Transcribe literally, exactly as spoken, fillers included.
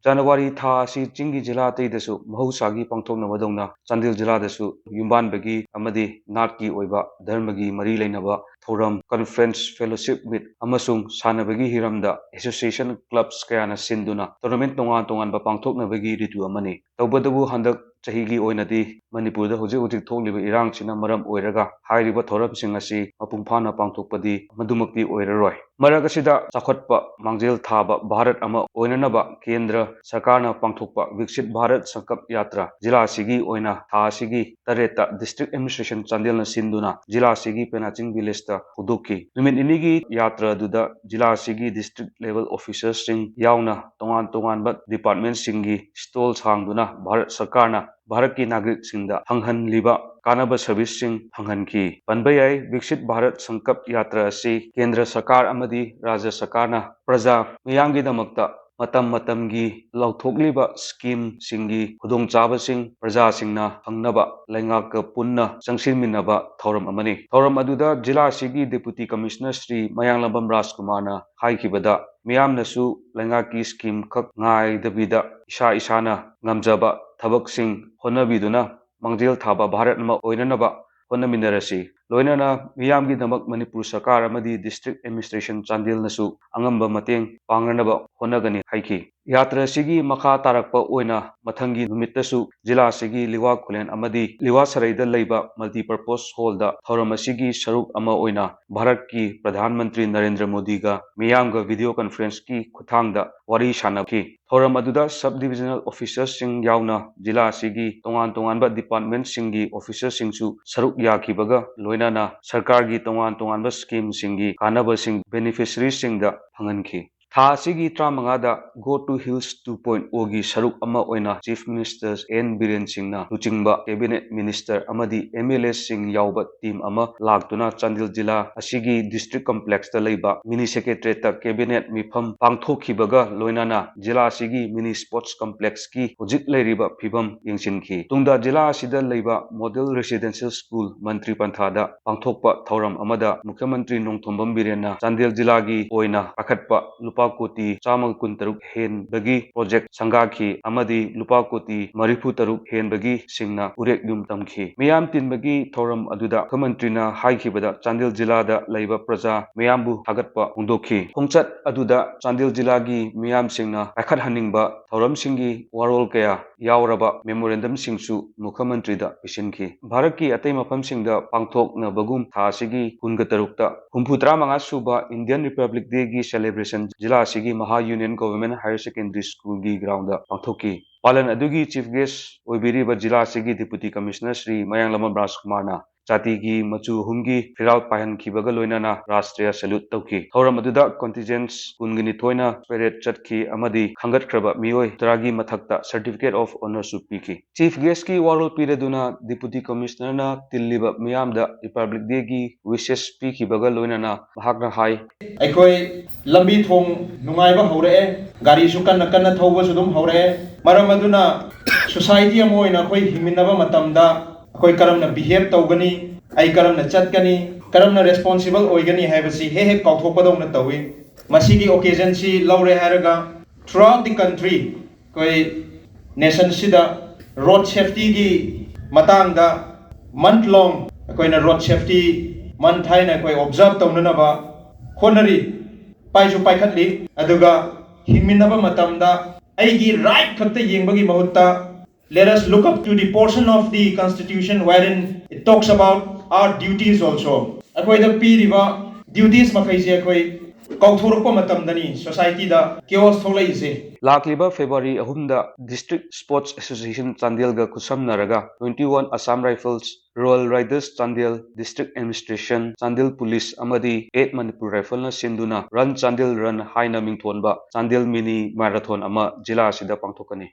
ꯖꯅꯋꯥꯔꯤ ꯊꯥ ꯑꯁꯤ ꯆꯤꯡꯒꯤ ꯖꯤꯂꯥ ꯑꯇꯩꯗꯁꯨ ꯃꯍꯧꯁꯥꯒꯤ ꯄꯥꯡꯊꯣꯛꯅꯕꯗꯧꯅ ꯆꯥꯟꯗꯦꯜ ꯖꯤꯂꯥꯗꯁꯨ ꯌꯨꯝꯕꯥꯟꯕꯒꯤ ꯑꯃꯗꯤ ꯅꯥꯠꯀꯤ ꯑꯣꯏꯕ ꯙꯔꯃꯒꯤ ꯃꯔꯤ ꯂꯩꯅꯕ ꯊꯧꯔꯝ, conference, fellowship meet ꯑꯃꯁꯨꯡ ꯁꯥꯟꯅꯕꯒꯤ ꯍꯤꯔꯝꯗ association clubs ꯀꯌꯥꯅ ꯁꯤꯟꯗꯨꯅ tournament ꯇꯣꯉꯥꯟ ꯇꯣꯉꯥꯟꯕ ꯄꯥꯡꯊꯣꯛꯅꯕꯒꯤ ꯔꯤꯇꯨ ꯑꯃꯅꯤ꯫ ꯇꯧꯕꯇꯕꯨ ꯍꯟꯗꯛ ꯆꯍꯤꯒꯤ ꯑꯣꯏꯅꯗꯤ ꯃꯅꯤꯄꯨꯔꯗ ꯍꯧꯖꯤꯛ ꯍꯧꯖꯤꯛ ꯊꯣꯛꯂꯤꯕ ꯏꯔꯥꯡꯁꯤꯅ ꯃꯔꯝ ꯑꯣꯏꯔꯒ ꯍꯥꯏꯔꯤꯕ ꯊꯧꯔꯝꯁꯤꯡ ꯑꯁꯤ ꯃꯄꯨꯡ ꯐꯥꯅ ꯄꯥꯡꯊꯣꯛꯄꯗꯤ ꯃꯗꯨꯃꯛꯇꯤ ꯑꯣꯏꯔꯔꯣꯏ꯫ ꯃꯔꯛ ꯑꯁꯤꯗ ꯆꯥꯎꯈꯠꯄ ꯃꯥꯡꯖꯤꯜ ꯊꯥꯕ ꯚꯥꯔꯠ ꯑꯃ ꯑꯣꯏꯅꯅꯕ ꯀꯦꯟꯗ꯭ꯔ ꯁꯔꯀꯥꯔꯅ ꯄꯥꯡꯊꯣꯛꯄ ꯚꯤꯛꯁꯤꯠ ꯚꯥꯔꯠ ꯁꯪꯀꯜꯞ ꯌꯥꯇ꯭ꯔꯥ ꯖꯤꯂꯥ ꯑꯁꯤꯒꯤ ꯑꯣꯏꯅ ꯊꯥ ꯑꯁꯤꯒꯤ ꯇꯔꯦꯠꯇ district administration ꯆꯥꯟꯗꯦꯜꯅ ꯁꯤꯟꯗꯨꯅ ꯖꯤꯂꯥ ꯑꯁꯤꯒꯤ ꯄꯦꯅꯥꯆꯤꯡ village ꯇ ꯍꯧꯗꯣꯛꯈꯤ꯫ ꯅꯨꯃꯤꯠ ꯅꯤꯅꯤꯒꯤ ꯌꯥꯇ꯭ꯔꯥ ꯑꯗꯨꯗ ꯖꯤꯂꯥ ꯑꯁꯤꯒꯤ district level officer ꯁꯤꯡ ꯌꯥꯎꯅ ꯇꯣꯉꯥꯟ ꯇꯣꯉꯥꯟꯕ department ꯁꯤꯡꯒꯤ stall ꯍꯥꯡꯗꯨꯅ ꯚꯥꯔꯠ ꯁꯔꯀꯥꯔꯅ ꯚꯥꯔꯠꯀꯤ ꯅꯥꯒꯔꯤꯛꯁꯤꯡꯗ ꯐꯪꯍꯜꯂꯤꯕ ꯀꯥꯟꯅꯕ service ꯁꯤꯡ ꯐꯪꯍꯟꯈꯤ꯫ ꯄꯟꯕ ꯌꯥꯏ, ꯚꯤꯛꯁꯤꯠ ꯚꯥꯔꯠ ꯁꯪꯀꯜꯞ ꯌꯥꯇ꯭ꯔꯥ ꯑꯁꯤ ꯀꯦꯟꯗ꯭ꯔ ꯁꯔꯀꯥꯔ ꯑꯃꯗꯤ ꯔꯥꯖ꯭ꯌ ꯁꯔꯀꯥꯔꯅ ꯄ꯭ꯔꯖꯥ ꯃꯤꯌꯥꯝꯒꯤꯗꯃꯛꯇ ꯃꯇꯝ ꯃꯇꯝꯒꯤ ꯂꯥꯎꯊꯣꯛꯂꯤꯕ scheme ꯁꯤꯡꯒꯤ ꯈꯨꯗꯣꯡꯆꯥꯕꯁꯤꯡ ꯄ꯭ꯔꯖꯥꯁꯤꯡꯅ ꯐꯪꯅꯕ ꯂꯩꯉꯥꯛꯀ ꯄꯨꯟꯅ ꯆꯪꯁꯤꯟꯃꯤꯟꯅꯕ ꯊꯧꯔꯝ ꯑꯃꯅꯤ꯫ ꯊꯧꯔꯝ ꯑꯗꯨꯗ ꯖꯤꯂꯥ ꯑꯁꯤꯒꯤ Deputy Commissioner ꯁ꯭ꯔꯤ ꯃꯌꯥꯡꯂꯝꯕꯝ ꯔꯥꯖꯀꯨꯃꯥꯔꯅ ꯍꯥꯏꯈꯤꯕꯗ, ꯃꯤꯌꯥꯝꯅꯁꯨ ꯂꯩꯉꯥꯛꯀꯤ scheme ꯈꯛ ꯉꯥꯏꯗꯕꯤꯗ ꯏꯁꯥ ꯏꯁꯥꯅ ꯉꯝꯖꯕ ꯊꯕꯛꯁꯤꯡ ꯍꯣꯠꯅꯕꯤꯗꯨꯅ ꯃꯥꯡꯖꯤꯜ ꯊꯥꯕ ꯚꯥꯔꯠ ꯑꯃ ꯑꯣꯏꯅꯅꯕ ꯍꯣꯠꯅꯃꯤꯟꯅꯔꯁꯤ꯫ ꯂꯣꯏꯅꯅ ꯃꯤꯌꯥꯝꯒꯤꯗꯃꯛ ꯃꯅꯤꯄꯨꯔ ꯁꯔꯀꯥꯔ ꯑꯃꯗꯤ district administration ꯆꯥꯟꯗꯦꯜꯅꯁꯨ ꯑꯉꯝꯕ ꯃꯇꯦꯡ ꯄꯥꯡꯅꯅꯕ ꯍꯣꯠꯅꯒꯅꯤ ꯍꯥꯏꯈꯤ꯫ ꯌꯥꯇ꯭ꯔꯥ ꯑꯁꯤꯒꯤ ꯃꯈꯥ ꯇꯥꯔꯛꯄ ꯑꯣꯏꯅ ꯃꯊꯪꯒꯤ ꯅꯨꯃꯤꯠꯇꯁꯨ ꯖꯤꯂꯥ ꯑꯁꯤꯒꯤ ꯂꯤꯋꯥ ꯈꯨꯂꯦꯟ ꯑꯃꯗꯤ ꯂꯤꯋꯥ ꯁꯔꯩꯗ ꯂꯩꯕ multipurpose hall ꯗ ꯊꯧꯔꯝ ꯑꯁꯤꯒꯤ ꯁꯔꯨꯛ ꯑꯃ ꯑꯣꯏꯅ ꯚꯥꯔꯠꯀꯤ ꯄ꯭ꯔꯙꯥꯟ ꯃꯟꯇ꯭ꯔꯤ ꯅꯔꯦꯟꯗ꯭ꯔ ꯃꯣꯗꯤꯒ ꯃꯤꯌꯥꯝꯒ video conference ꯀꯤ ꯈꯨꯠꯊꯥꯡꯗ ꯋꯥꯔꯤ ꯁꯥꯟꯅꯈꯤ꯫ ꯊꯧꯔꯝ ꯑꯗꯨꯗ sub divisional officer ꯁꯤꯡ ꯌꯥꯎꯅ ꯖꯤꯂꯥ ꯑꯁꯤꯒꯤ ꯇꯣꯉꯥꯟ ꯇꯣꯉꯥꯟꯕ department ꯁꯤꯡꯒꯤ officer ꯁꯤꯡꯁꯨ ꯁꯔꯨꯛ ꯌꯥꯈꯤꯕꯒ ꯂꯣꯏꯅꯅ ꯁꯔꯀꯥꯔꯒꯤ ꯇꯣꯉꯥꯟ ꯇꯣꯉꯥꯟꯕ scheme ꯁꯤꯡꯒꯤ ꯀꯥꯟꯅꯕꯁꯤꯡ beneficiary ꯁꯤꯡꯗ ꯐꯪꯍꯟꯈꯤ꯫ ꯊꯥ ꯑꯁꯤꯒꯤ ꯇꯔꯥꯃꯉꯥꯗ Go to Hills two point O ꯒꯤ ꯁꯔꯨꯛ ꯑꯃ ꯑꯣꯏꯅ Chief Minister N ꯕꯤꯔꯦꯟ ꯁꯤꯡꯅ ꯂꯨꯆꯤꯡꯕ cabinet minister ꯑꯃꯗꯤ M L A ꯁꯤꯡ ꯌꯥꯎꯕ team ꯑꯃ ꯂꯥꯛꯇꯨꯅ ꯆꯥꯟꯗꯦꯜ ꯖꯤꯂꯥ ꯑꯁꯤꯒꯤ district complex ꯇ ꯂꯩꯕ mini secretariat ꯇ cabinet ꯃꯤꯐꯝ ꯄꯥꯡꯊꯣꯛꯈꯤꯕꯒ ꯂꯣꯏꯅꯅ ꯖꯤꯂꯥ ꯑꯁꯤꯒꯤ mini sports complex ꯀꯤ ꯍꯧꯖꯤꯛ ꯂꯩꯔꯤꯕ ꯐꯤꯕꯝ ꯌꯦꯡꯁꯤꯟꯈꯤ꯫ ꯇꯨꯡꯗ ꯖꯤꯂꯥ ꯑꯁꯤꯗ ꯂꯩꯕ model residential school ꯃꯟꯇ꯭ꯔꯤ ꯄꯟꯊꯥꯗ ꯄꯥꯡꯊꯣꯛꯄ ꯊꯧꯔꯝ ꯑꯃꯗ ꯃꯨꯈ꯭ꯌ ꯃꯟꯇ꯭ꯔꯤ ꯅꯣꯡꯊꯣꯝꯕꯝ ꯕꯤꯔꯦꯟꯅ ꯆꯥꯟꯗꯦꯜ ꯖꯤꯂꯥꯒꯤ ꯑꯣꯏꯅ ꯀꯥꯈꯠꯄ ꯂꯨꯄꯥ ꯀꯣꯇꯤ ꯆꯥꯝꯃꯒ ꯀꯨꯟꯇꯔꯨꯛ ꯍꯦꯟꯕꯒꯤ ꯄ꯭ꯔꯣꯖꯦꯛ ꯁꯪꯒꯥꯈꯤ ꯑꯃꯗꯤ ꯂꯨꯄꯥ ꯀꯣꯇꯤ ꯃꯔꯤꯐꯨ ꯇꯔꯨꯛ ꯍꯦꯟꯕꯒꯤ ꯁꯤꯡꯅ ꯎꯔꯦꯛ ꯌꯨꯝ ꯇꯝꯈꯤ꯫ ꯃꯤꯌꯥꯝ ꯇꯤꯟꯕꯒꯤ ꯊꯧꯔꯝ ꯑꯗꯨꯗ ꯃꯨꯈ꯭ꯌꯃꯟꯇ꯭ꯔꯤꯅ ꯍꯥꯏꯈꯤꯕꯗ ꯆꯥꯟꯗꯦꯜ ꯖꯤꯂꯥꯗ ꯂꯩꯕ ꯄ꯭ꯔꯖꯥ ꯃꯤꯌꯥꯝꯕꯨ ꯊꯥꯒꯠꯄ ꯐꯣꯡꯗꯣꯛꯈꯤ꯫ ꯈꯣꯡꯆꯠ ꯑꯗꯨꯗ ꯆꯥꯟꯗꯦꯜ ꯖꯤꯂꯥꯒꯤ ꯃꯤꯌꯥꯝꯁꯤꯡꯅ ꯄꯥꯏꯈꯠꯍꯟꯅꯤꯡꯕ ꯊꯧꯔꯝꯁꯤꯡꯒꯤ ꯋꯥꯔꯣꯜ ꯀꯌꯥ ꯌꯥꯎꯔꯕ ꯃꯦꯃꯣꯔꯦꯟꯗꯝꯁꯤꯡꯁꯨ ꯃꯨꯈ꯭ꯌꯃꯟꯇ꯭ꯔꯤꯗ ꯄꯤꯁꯤꯟꯈꯤ꯫ ꯚꯥꯔꯠꯀꯤ ꯑꯇꯩ ꯃꯐꯝꯁꯤꯡꯗ ꯄꯥꯡꯊꯣꯛꯅꯕꯒꯨꯝ ꯊꯥ ꯑꯁꯤꯒꯤ ꯀꯨꯟꯒ ꯇꯔꯨꯛꯇ ꯍꯨꯝꯐꯨ ꯇꯔꯥꯃꯉꯥ ꯁꯨꯕ Indian Republic Day ꯒꯤ celebration ꯖꯤꯂꯥ ꯑꯁꯤꯒꯤ ꯃꯍꯥ Union Government Higher Secondary School ꯒꯤ ground ꯗ ꯄꯥꯡꯊꯣꯛꯈꯤ꯫ ꯄꯥꯂꯟ ꯑꯗꯨꯒꯤ chief guest ꯑꯣꯏꯕꯤꯔꯤꯕ ꯖꯤꯂꯥ ꯑꯁꯤꯒꯤ Deputy Commissioner ꯁ꯭ꯔꯤ ꯃꯌꯥꯡꯂꯝꯕꯝ ꯔꯥꯖꯀꯨꯃꯥꯔꯅ ꯖꯥꯇꯤꯒꯤ ꯃꯆꯨ ꯑꯍꯨꯝꯒꯤ ꯐꯤꯔꯥꯜ ꯄꯥꯏꯍꯟꯈꯤꯕꯒ ꯂꯣꯏꯅꯅ ꯔꯥꯁꯇ꯭ꯔꯤꯌꯥ salute ꯇꯧꯈꯤ꯫ ꯊꯧꯔꯝ ꯑꯗꯨꯗ contingents ꯀꯨꯟꯒ ꯅꯤꯊꯣꯏꯅ parade ꯆꯠꯈꯤ ꯑꯃꯗꯤ ꯈꯟꯒꯠꯈ꯭ꯔꯕ ꯃꯤꯑꯣꯏ ꯇꯔꯥꯒꯤ ꯃꯊꯛꯇ certificate of honour ꯁꯨ ꯄꯤꯈꯤ꯫ Chief guest ꯀꯤ ꯋꯥꯔꯣꯜ ꯄꯤꯔꯗꯨꯅ Deputy Commissioner ꯅ ꯇꯤꯜꯂꯤꯕ ꯃꯤꯌꯥꯝꯗ Republic Day ꯒꯤ wishes ꯄꯤꯈꯤꯕꯒ ꯂꯣꯏꯅꯅ ꯃꯍꯥꯛꯅ ꯍꯥꯏ, ꯑꯩꯈꯣꯏ ꯂꯝꯕꯤ ꯊꯣꯡ ꯅꯨꯡꯉꯥꯏꯕ ꯍꯧꯔꯛꯑꯦ, ꯒꯥꯔꯤꯁꯨ ꯀꯟꯅ ꯀꯟꯅ ꯊꯧꯕꯁꯨ ꯑꯗꯨꯝ ꯍꯧꯔꯛꯑꯦ꯫ ꯃꯔꯝ ꯑꯗꯨꯅ society ꯑꯃ ꯑꯣꯏꯅ ꯑꯩꯈꯣꯏ ꯍꯤꯡꯃꯤꯟꯅꯕ ꯃꯇꯝꯗ ꯑꯩꯈꯣꯏ ꯀꯔꯝꯅ behave ꯇꯧꯒꯅꯤ, ꯑꯩ ꯀꯔꯝꯅ ꯆꯠꯀꯅꯤ, ꯀꯔꯝꯅ responsible ꯑꯣꯏꯒꯅꯤ ꯍꯥꯏꯕꯁꯤ ꯍꯦꯛ ꯍꯦꯛ ꯀꯥꯎꯊꯣꯛꯄꯗꯧꯅ ꯇꯧꯏ꯫ ꯃꯁꯤꯒꯤ occasion ꯁꯤ ꯂꯧꯔꯦ ꯍꯥꯏꯔꯒ throughout the country ꯑꯩꯈꯣꯏ nation ꯁꯤꯗ road safety ꯒꯤ ꯃꯇꯥꯡꯗ month long ꯑꯩꯈꯣꯏꯅ road safety month ꯍꯥꯏꯅ ꯑꯩꯈꯣꯏ observe ꯇꯧꯅꯅꯕ ꯍꯣꯠꯅꯔꯤ, ꯄꯥꯏꯁꯨ ꯄꯥꯏꯈꯠꯂꯤ꯫ ꯑꯗꯨꯒ ꯍꯤꯡꯃꯤꯟꯅꯕ ꯃꯇꯝꯗ ꯑꯩꯒꯤ right ꯈꯛꯇ ꯌꯦꯡꯕꯒꯤ ꯃꯍꯨꯠꯇ, let us look up to the portion of the constitution wherein it talks about our duties also꯫ ꯑꯩꯈꯣꯏꯗ ꯄꯤꯔꯤꯕ duties ꯃꯈꯩꯁꯦ ꯑꯩꯈꯣꯏ ꯀꯥꯎꯊꯣꯔꯛꯄ ꯃꯇꯝꯗꯅꯤ society ꯗ chaos ꯊꯣꯛꯂꯛꯏꯁꯦ꯫ ꯂꯥꯛꯂꯤꯕ February ꯑꯍꯨꯝꯗ District Sports Association ꯆꯥꯟꯗꯦꯜꯒ ꯈꯨꯠꯁꯝꯅꯔꯒ twenty one Assam Rifles, Royal Riders Chandel, District Administration, Chandel Police ꯑꯃꯗꯤ eight Manipur Rifle ꯅ ꯁꯤꯟꯗꯨꯅ Run Chandel Run ꯍꯥꯏꯅ ꯃꯤꯡꯊꯣꯟꯕ ꯆꯥꯟꯗꯦꯜ mini marathon ꯑꯃ ꯖꯤꯂꯥ ꯑꯁꯤꯗ ꯄꯥꯡꯊꯣꯛꯀꯅꯤ꯫